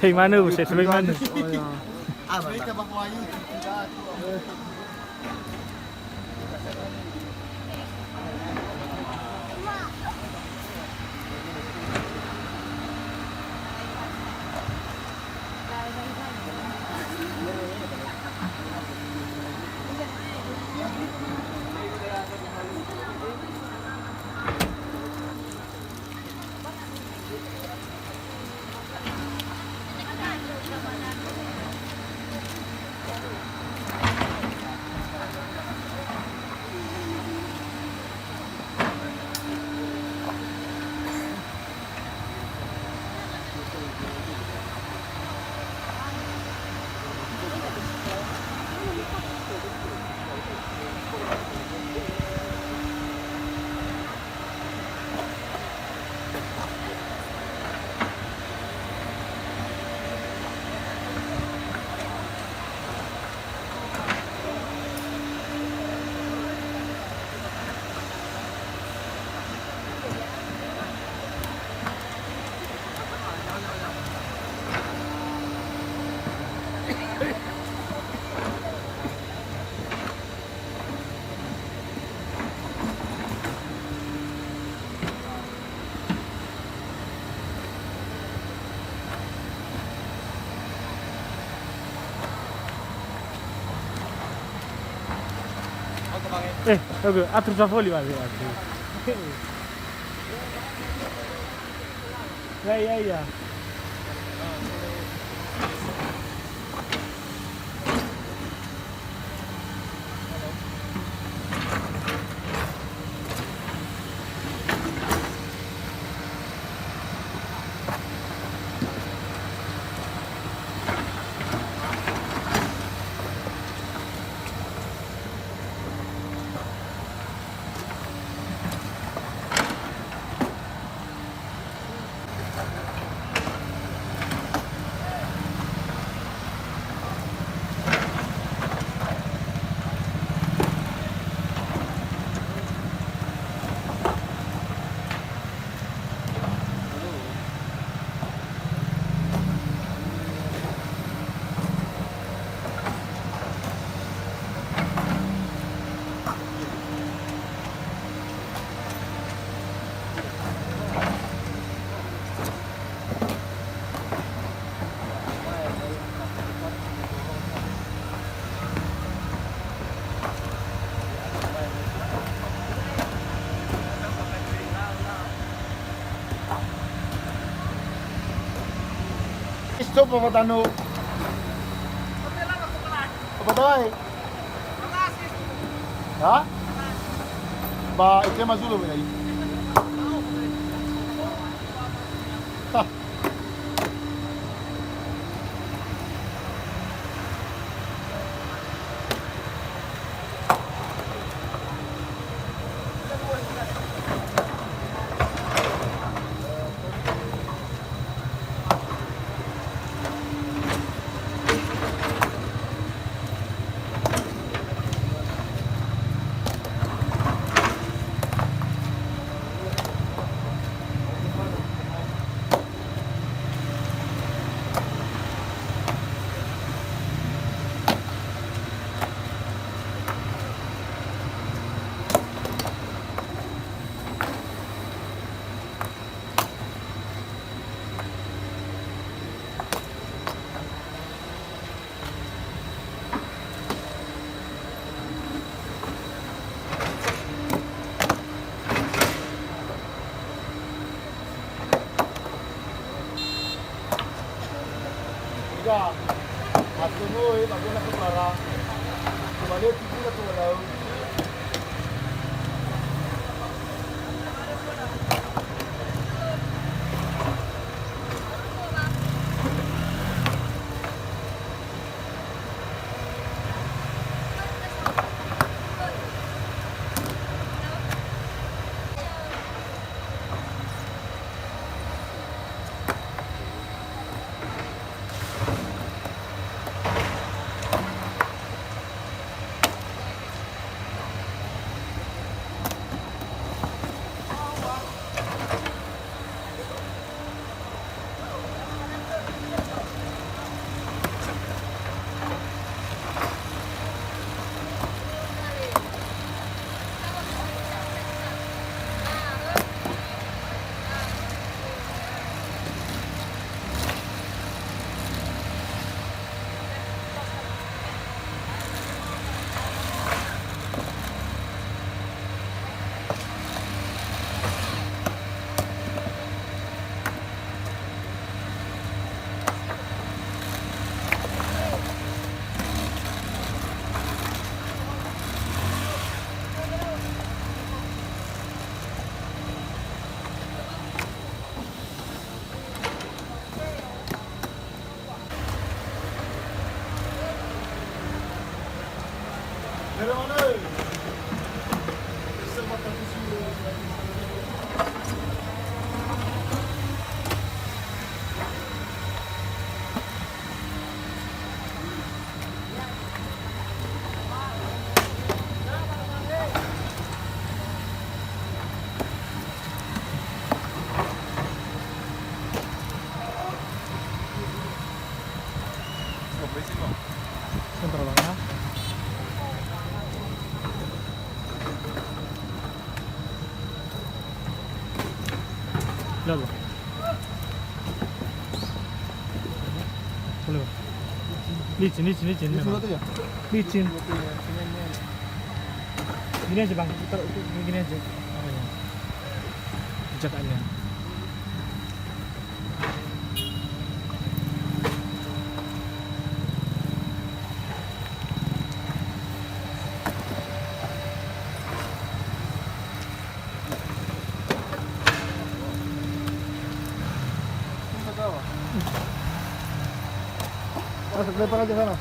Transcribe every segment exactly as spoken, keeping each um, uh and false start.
Sulaiman, Sulaiman. Eh, oke, atur safoli, Mas, ya, atur. Ya, ya, ya. Stop apa tanu? Apa tae? Ha? Ba itema zulu wena i. Ha. Ega, atunu e, ba guna kepara. Kembali pukul satu malam. Sebentar, Bang, ya. Lalo. Boleh, Bang. Licin, licin, licin memang. Licin. Gini aja, Bang. Taruh gini aja. Apa ya? Pijakannya. Masuk, lempar aja sana.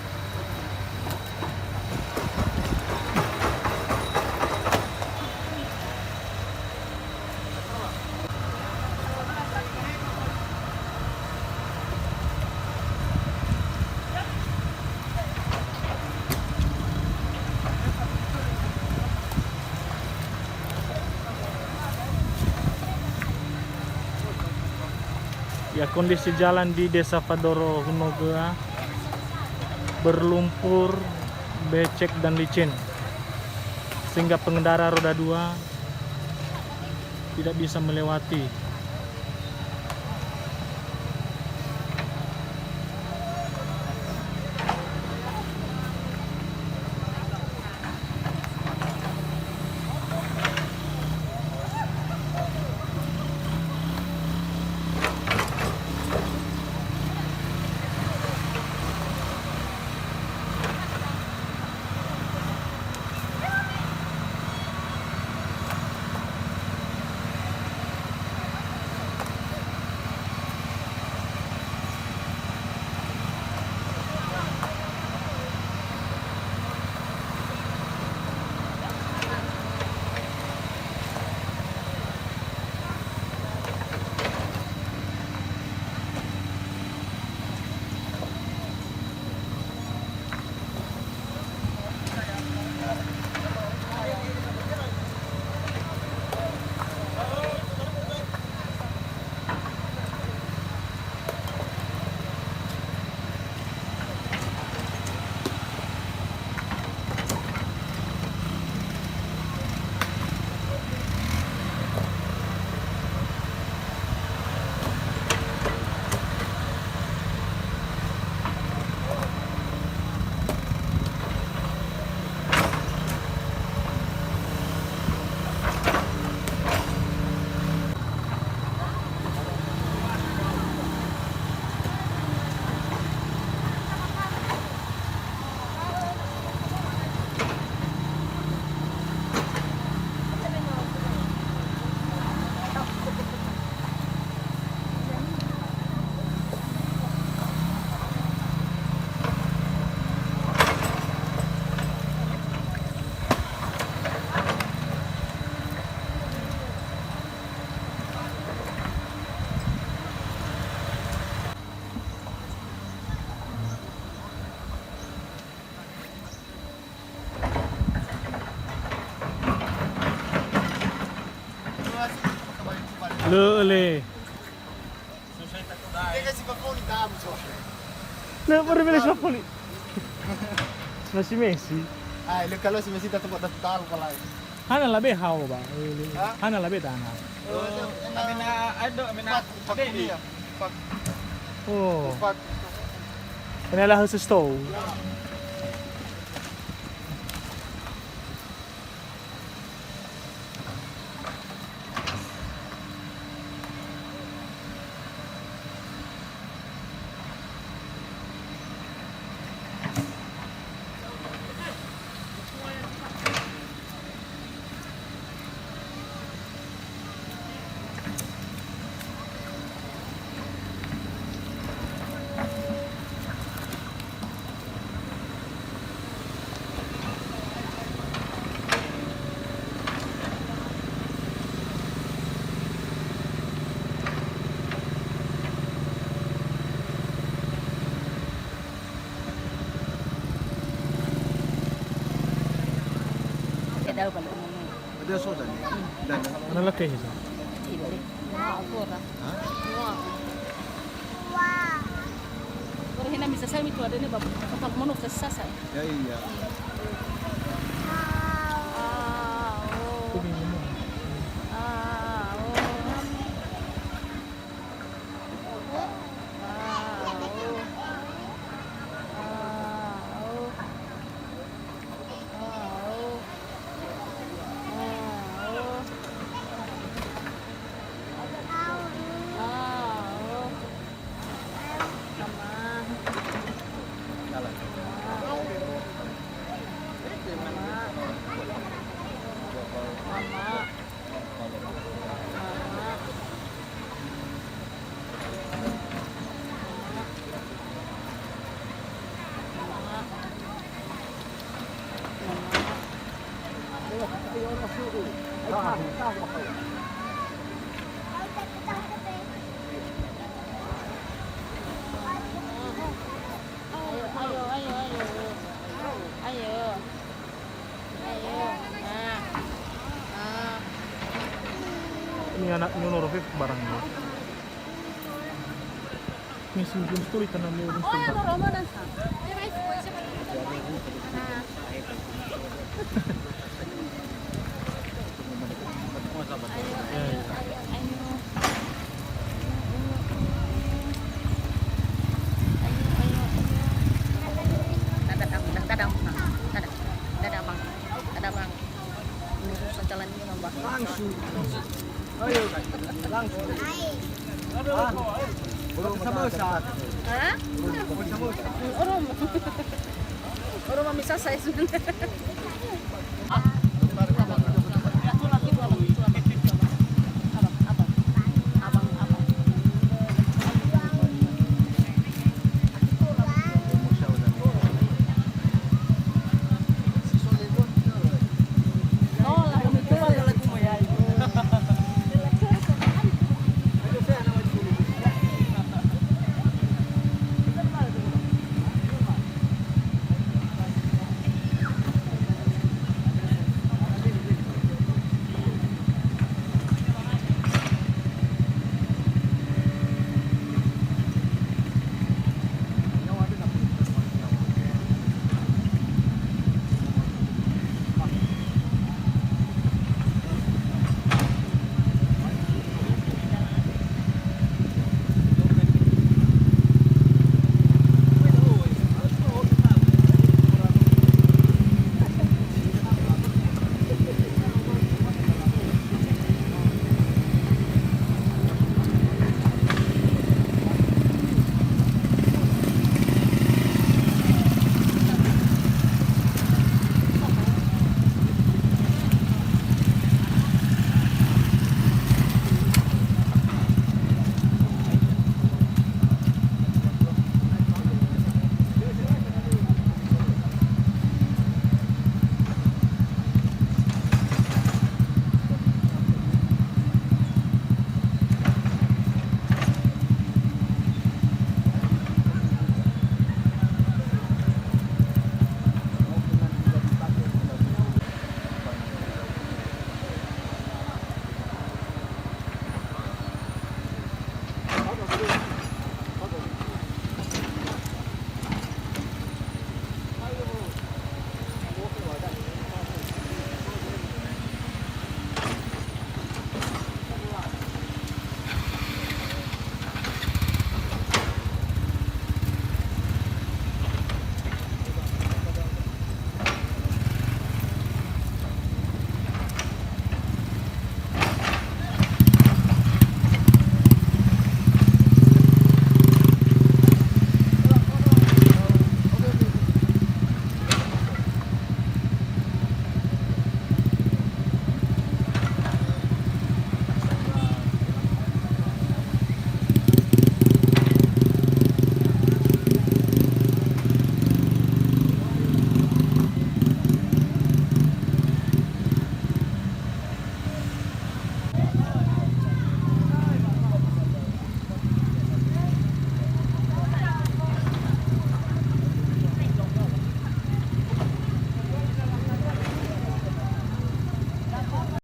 Ya, kondisi jalan di Desa Fadoro Hunogöa berlumpur, becek, dan licin, sehingga pengendara roda dua tidak bisa melewati. Lö'ö le. Lö, baru beli sepuluh. Masih Messi. Ah, lu kalau si Messi tetap tetap tahu kalau. Hana labe hao ba. Ha? Hana labe dana. Oh, amena, aduh, amena. Empat, empat. Empat. Oh. Empat. Kena lah khusus tu. Da'ö ba lö onono. Ada so tadi. Dan. Ana laki sih. Iya, boleh. Wah, aku ora. Hah? Wah. Ora hena misa saya mitu ada ni, bab. Apa mono sasa. Ya, iya. Ah, oh. Ah, oh. Ayo, ayo, ayo, ayo. Ayo. Ayo. Ah. Ah. Ini anak nyuno Rofik barang. Ini si Gun Story karena dia Gun Story. Oh, ya, Romo dan. Dadah, Bang. Dadah, Bang. Dadah, Bang. Ini urusan jalan ini, Bang. Langsung. Ayo, langsung. Hah? Belum samosa. Hah? Belum samosa. Orang. Orang mami sasa ya sudah.